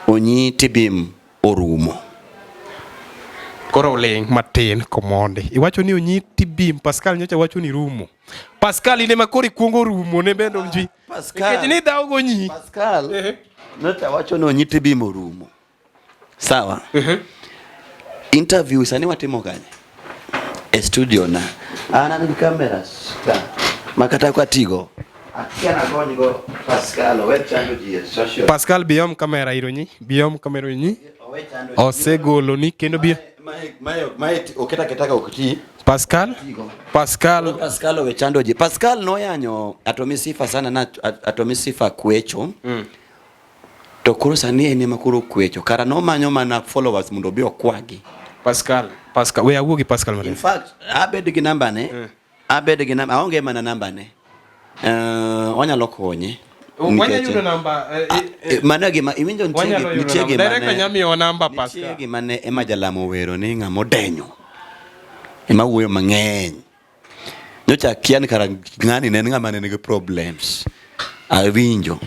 Onyi Tibim orumo. Koro ling matin komondi. Iwacho ni Onyi Tibim, Pascal nyocha wacho ni rumo. Pascal in ema koro ikuongo rumo ne bende onji. Pascal. Nikech ni dhawo gonyi. Pascal nyocha wacho ni Onyi Tibim orumo. Sawa. Interview sani watimo kanye? E studio na. An an gi cameras ka ma kata ka tigo. Akia nagony go Pascal owe chando ji e social. Pascal biyom kamera iro nyi, biyom kamera nyi. Osegolo ni kendo biyo. Mae mae oketa keta ka ok ti. Pascal? Pascal. Pascal owe chando ji. Pascal noyanyo Atomi Sifa sana na Atomi Sifa kwecho. To koro sani en ema koro okwecho. Kara nomanyo mana followers mondo obi okwagi. Pascal, Pascal, we awuo gi Pascal matin. In fact, abed gi namba ne. Abed gi namba, aonge mana namba ne. Onyalo konye. Wanyalo yudo namba, Mano gima iwinjo nitie Wanyalo yudo nitie namba. gima Director ne nya miyowa namba nitie Pascal. gima ne ema jalamo owero ni ng'ama odenyo ema wuoyo mang'eny. Nyocha akia ni kara ng'ani ne en ng'ama ne nigi problems. Awinjo.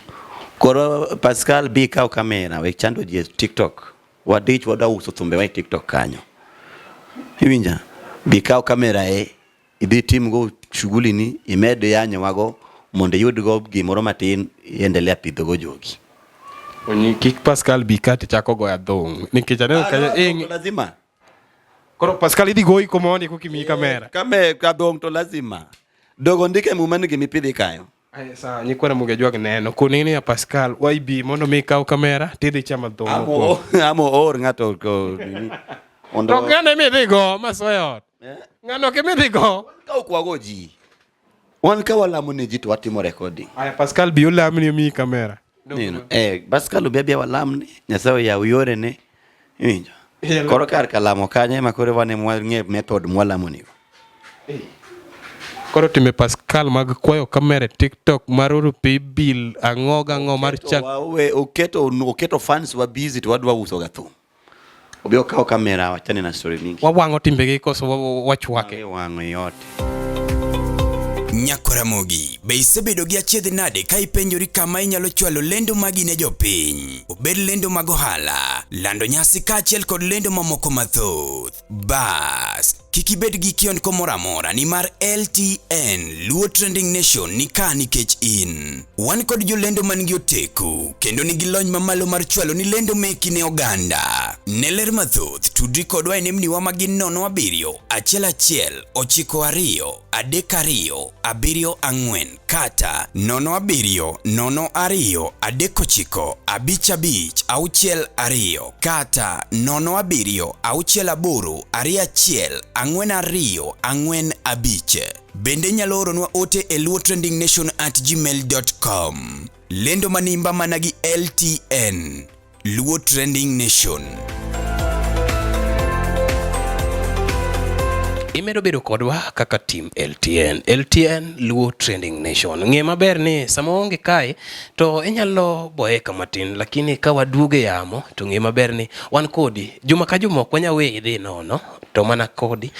Koro Pascal bi kaw kamera wek chando ji e TikTok. Wadich wadwa uso thumbewa e TikTok kanyo. Iwinja? Bi kaw kamera e idhi timgo shughuli ni imed yanyowago mondo iyudgo gimoro matin iendelea pidhogo jogi. Onyi kik Pascal bi ka tichako goyo adhong' nikech aneno kanyo eh, lazima. Koro Pascal idhi goyi komondi kokimiyi kamera. Kame kadhong' to lazima. Dogo ndike muma ni gima ipidho ikayo. Ay, sawa nyikwa Ramogi Ajwang neno konini ya Pascal waibi mondo mi ikaw kamera tidhi chamo adhong' Amo mokwongo. amo or ng'ato ko nini. Mondo To ng'ano ema idhi go masoyo e ot? Ng'ano ok ema idhi go? ka ok wago ji. Wan ka walamo ne ji to watimo recording. Aya Pascal bi olamni omiyi kamera. Neno. Eh, Pascal obi abiya walamni, Nyasaye oyaw yorene. Iwinjo? Koro kar kalamo kanyo ema koro wan ema wang'e method mwalamonigo. Koro timbe Pascal mag kwayo kamera e TikTok mar oro paybill ang'o gang'o mar chak. Wawe oketo oketo fans wa busy to wadwa uso ga thum. Obi okaw kamera wachane na story mingi. Wawang'o timbegi koso wachwake. Wang'o yote. Nyakoramogi, be isebedo gi achiedh nade ka ipenjori kama inyalo chwalo lendo magi ne jopiny? Obed lendo mag ohala, lando nyasi kaachiel kod lendo mamoko mathoth. Bas, kik ibed gi kiondko moro amora nimar LTN Luo Trending Nation ni ka nikech in. Wan kod jolendo man gi oteku kendo nigi lony mamalo mar chwalo ni lendo meki ne oganda. Ne ler mathoth, tudri kodwa e nembniwa ma gin 07 11 92 32 74 kata 07 02 39 55 62 kata 07 68 21 42 45. Bende inyalo oronwa ote e luotrendingnation@gmail.com. Lendo manimba mana gi LTN. Luo Trending Nation. Imedo bedo kodwa kaka team LTN. LTN Luo Trending Nation. Ng'e maber ni sama waonge kae to inyalo boeka matin lakini ka waduogo e yamo to ng'e maber ni wan kodi. Juma ka juma ok wanyal weyi idhi nono to mana kodi.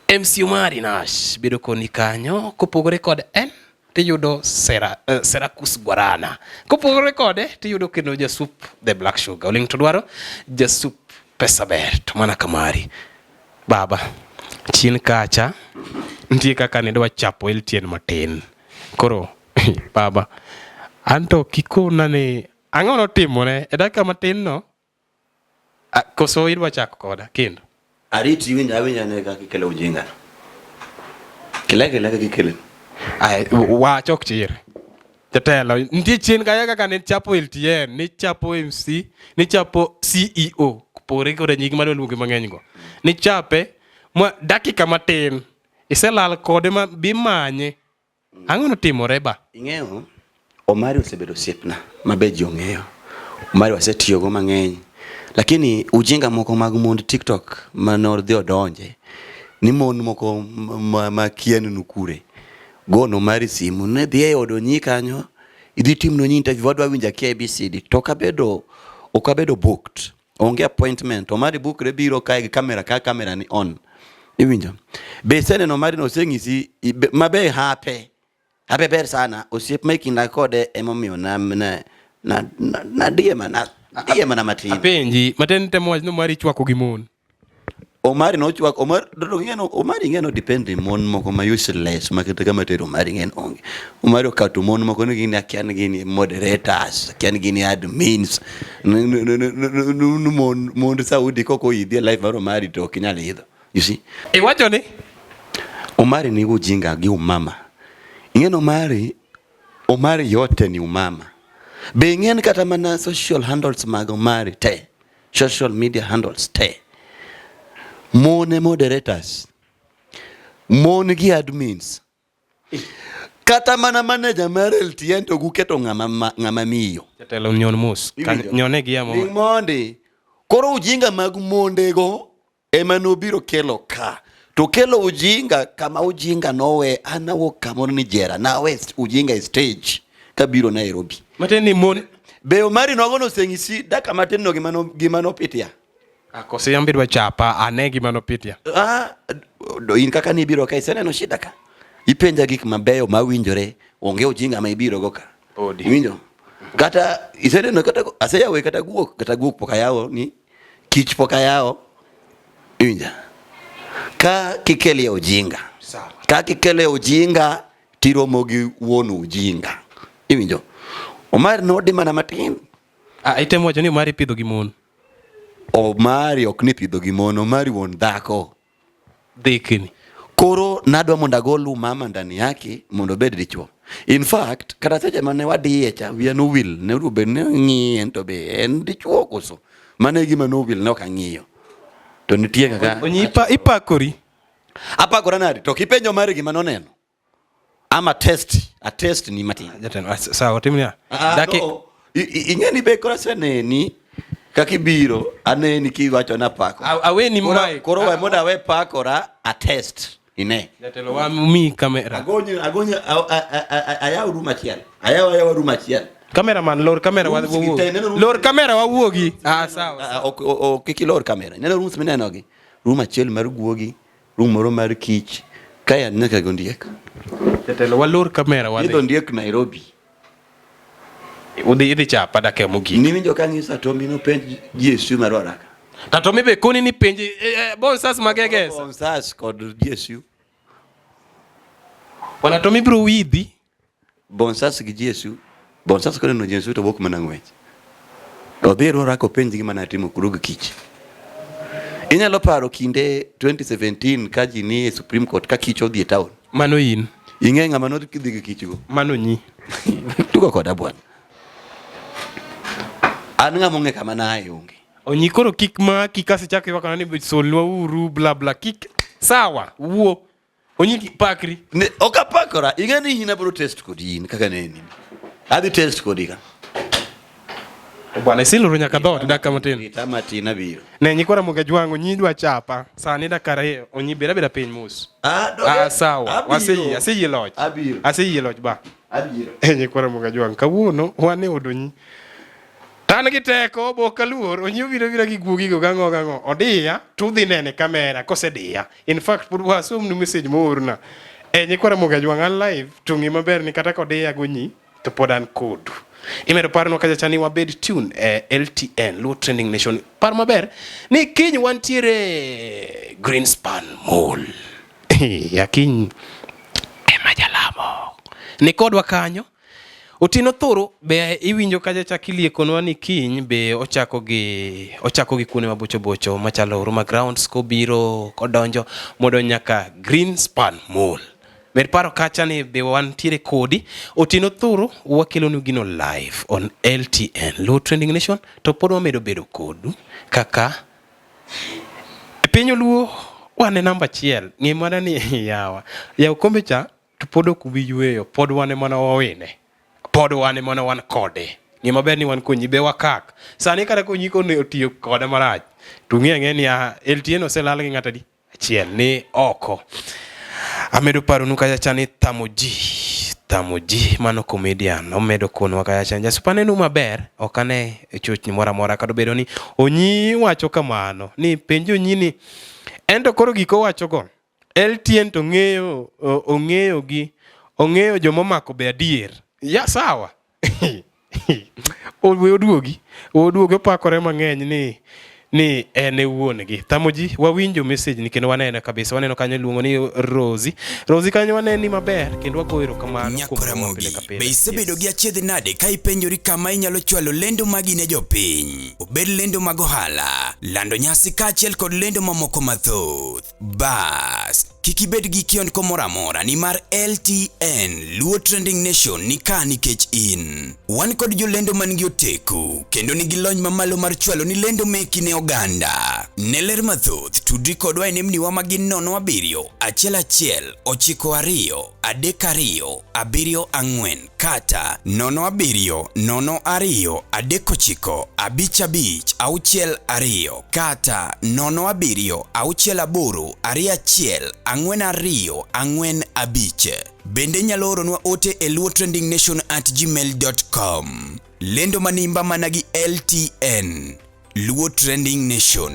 MC Omari Nash bedo koni kanyo kopogore kod en tiyudo Sera, uh, Serakus Guarana. Kopogore kode tiyudo kendo Jasup The Black Sugar. Oling' to dwaro Jasup pesa ber to mana kamari. Baba, chien kacha nitie kaka ne dwa chapo LTN matin. Koro baba, anto kikona ni ang'o notimore e dakika matin no Ah, koso idwa chako koda kendo? Ariti winja awinja ne kaka ikelo ujinga no. Kile kile kaka ikele. Ay, wach ok chir. Jatelo, nitie chien kaya kaka ne chapo LTN, ne chapo MC, ne chapo CEO, kopogore koda nying madwa luonge mang'eny go. Ne chape, ma dakika matin, iselal kode ma bimanye. Ang'o notimore ba? Ing'eyo, Omari osebedo osiepna ma be ji ong'eyo. Omari wasetiyogo mang'eny. Lakini ujinga moko mag mond TikTok mane odhi odonje, ni mon moko ma, ma kia ni nukure. Go ne Omari simu, ne dhi e od Onyi kanyo, idhi timne Onyi interview, wadwa winjo akia ABCD. To ok abedo, ok abedo booked. Onge appointment. Omari bukre biro kae gi kamera ka kamera ni on. Iwinjo? Be iseneno Omari no oseng'isi mabe hape. Hape ber sana. Osiep ma kinda kode emomiyo na na na na diye mana diye mana matin. Apenji, matin temo wach ni Omari chwako gi mon. Omari nochwak Omar dodo ng'eno Omari ng'eno depend e mon moko ma useless ma kata kama tero Omari ng'en onge. Omari okawo to mon moko ni gin akia ni gin moderators, akia ni gin admins. Ni mon mond Saudi kok oidhi e live mar Omari to ok inyal idho. You see? Iwacho ni Omari ni ujinga gi umama. Ing'eno Omari Omari yote ni umama. Be ing'en kata mana social handles mag Omari te. Social media handles te. Mon e moderators. Mon gi admins. Kata mana manager mar LTN to guketo ng'ama ng'ama miyo. Jatelo nyon mos. Nyone gi yamo. Ling mondi. Koro ujinga mag mondego ema nobiro kelo ka. To kelo ujinga kama ujinga nowe an awuok kamoro ni jera nawe ujinga e stage kabiro Nairobi. Matiende ni mon Be Omari nogo noseng'isi dakika matin no gima no gima nopitia. Koso yambe idwa chapa ane gima nopitia. Ah, do in kaka nibiro ka iseneno shida ka. Ipenja gik mabeyo mawinjore, onge ujinga ma ibiro go ka. Odi. Iwinjo? Kata iseneno kata aseyawo kata guok pok ayawo ni kich pok ayawo. Iwinja? Ka kikelie ujinga. Sawa. Ka kikele ujinga tiromo gi wuon ujinga. Iwinjo? Omar nodi mana matin. Ah, itemo wacho ni Omari pidho gi mon. Omari ok ni pidho gi mon, Omari wuon dhako. Dhikni. Koro nadwa mondo agol umama ndani yake mondo obed dichuo. In fact, kata seche mane wadiye cha wiya nowil ne obedo ni ng'iye to be en dichuo koso. Mano e gima nowil ne ok ang'iyo. To nitie kaka Onyi ipa, ipakori. apakora nade to kipenjo Omari gima noneno. Ama test, a test ni matin. Jatelo, ah, sawa tim niya. Ah, Daki no. Ing'e ni be koro aseneni kaka ibiro aneni kiwacho na pako. Aweni mic. Koro we mondo awe pakora a test ine. Jatelo wa mi kamera. Agonyo agonyo ayaw room achiel. Ayaw ayaw room achiel. Cameraman lor kamera wa Rooms gi wuogi. te, neno rooms Lor gi- kamera wa wuogi. Ah, sawa. Ah, ok kik ilor kamera. Ineno rooms mineno gi. Room achiel mar guogi, room moro mar kich. Kae an nyaka gi ondiek. Jatelo walor kamera wadhi. Idho ondiek Nairobi. Udhi idhi chapa dakika mogik. Niwinjo ka ng'iso Atomi nopenj GSU mar Waraka. Atomi be koni ni penj eh, bonsas magegesa. Bonsas kod GSU. Bwana Atomi biro widhi. Bonsas gi GSU. Bonsas koneno GSU to wuok mana ng'wech. Odhi Ruaraka openj gima natimo kuro gi kich. Inyalo paro kinde 2017 ka ji ni e Supreme Court ka kich odhi e town. Mano in. Ing'e ng'ama nodhi gi kichgo. Mano nyi. Tugo koda bwana. An ng'ama ong'e kama naye onge. Onyi koro kik maki kasi chako ywak ni solwa uru bla bla kik sawa wuo. Onyi pakri. Ne, ok apakora. Ing'e ni in abiro test kodi in kaka neni. Adhi test kodi ka. Bwana isiloro nyaka dhoot dakika matin. Rita matin abiro. Ne nyikwa Ramogi Ajwang' onyi dwa chapa. Sani dakika ariyo onyi bed abeda piny mos. Ah, Ah, sawa. Abiro. Waseyie, aseyie loch. Abiro. Aseyie loch ba. Abiro. Eh, nyikwa Ramogi Ajwang' kawuono wan e od onyi. Tan gi teko bok kaluor onyi obiro bira gi guogigo gang'o gang'o. Odiya to udhi nene kamera kosediya. In fact pod wasomnu message moorna. Eh, nyikwa Ramogi Ajwang' an live to ng'e maber ni kata kodiya gonyi to pod an kodu. Imedo paronwa kacha cha ni wabed tune e LTN Luo Trending Nation. Par maber ni kiny wantiere Greenspan Mall. Ya kiny ema jalamo. Ni kodwa kanyo. Otieno Thoro be iwinjo kacha cha kiliekonwa ni kiny be ochako gi kuonde mabocho bocho machalo Huruma Grounds kobiro kodonjo mondo nyaka Greenspan Mall. Med paro kacha ni be wantiere kodi. Otieno Thuro wakelonu gino live on LTN Luo Trending Nation to pod wamedo bedo kodu kaka e piny Luo wan e namba achiel. Ng'e mana ni yawa. Yaw kombe cha to pod ok ubi yweyo, pod wan ema wawine. Pod wan ema wan kode. Ng'e maber ni wan konyi be wakak. Sani kata konyi kone otiyo koda marach to ng'e ang'e ni LTN oselal gi ng'ato adi? Achiel ni oko. Amedo paronu kacha cha ni thamo ji mano comedian omedo konwa kacha cha jasupa neno maber ok ane chochni moro amora kata obedo ni Onyi wacho kamano ni penj Onyi ni en to koro gik owachogo LTN to ng'eyo ong'eyo gi ong'eyo jomomako be adier ya sawa. We oduogi opakore mang'eny ni en e wuon gi. Thamo ji wawinjo message ni kendo wanene kabisa waneno kanyo iluongo ni Rosie. Rosie kanyo waneni maber kendo wagoyo erokamano kuom Nyakora romo pile ka Ramogi, pile. be isebedo gi achiedh nade ka ipenjori kama inyalo chwalo lendo magi ne jopiny? Obed lendo mag ohala, lando nyasi kaachiel kod lendo mamoko mathoth. Bas, kik ibed gi kiondko moro amora nimar LTN Luo Trending Nation ni ka nikech in. Wan kod jolendo man gi oteku kendo nigi lony mamalo mar chwalo ni lendo meki ne oganda. Ne ler mathoth, tudri kodwa e nembniwa ma gin 0 7 1 1 9 2 3 2 7 4 kata 0 7 0 2 3 9 5 5 6 2 kata 0 7 6 8 2 1 4 2 4 5. Bende nyalo oronwa ote e luotrendingnation@gmail.com. Lendo manimba mana gi LTN Luo Trending Nation.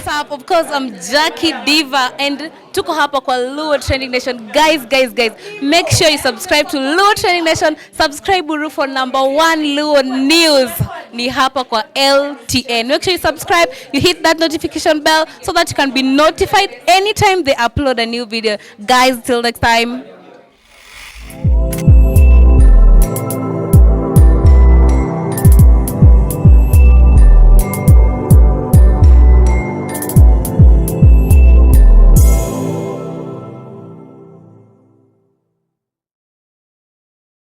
what's up? Of course, I'm Jackie Diva and tuko hapa kwa Luo Trending Nation. Guys, guys, guys, make sure you subscribe to Luo Trending Nation. Subscribe uru for number one Luo news. Ni hapa kwa LTN. Make sure you subscribe, you hit that notification bell so that you can be notified anytime they upload a new video. Guys, till next time.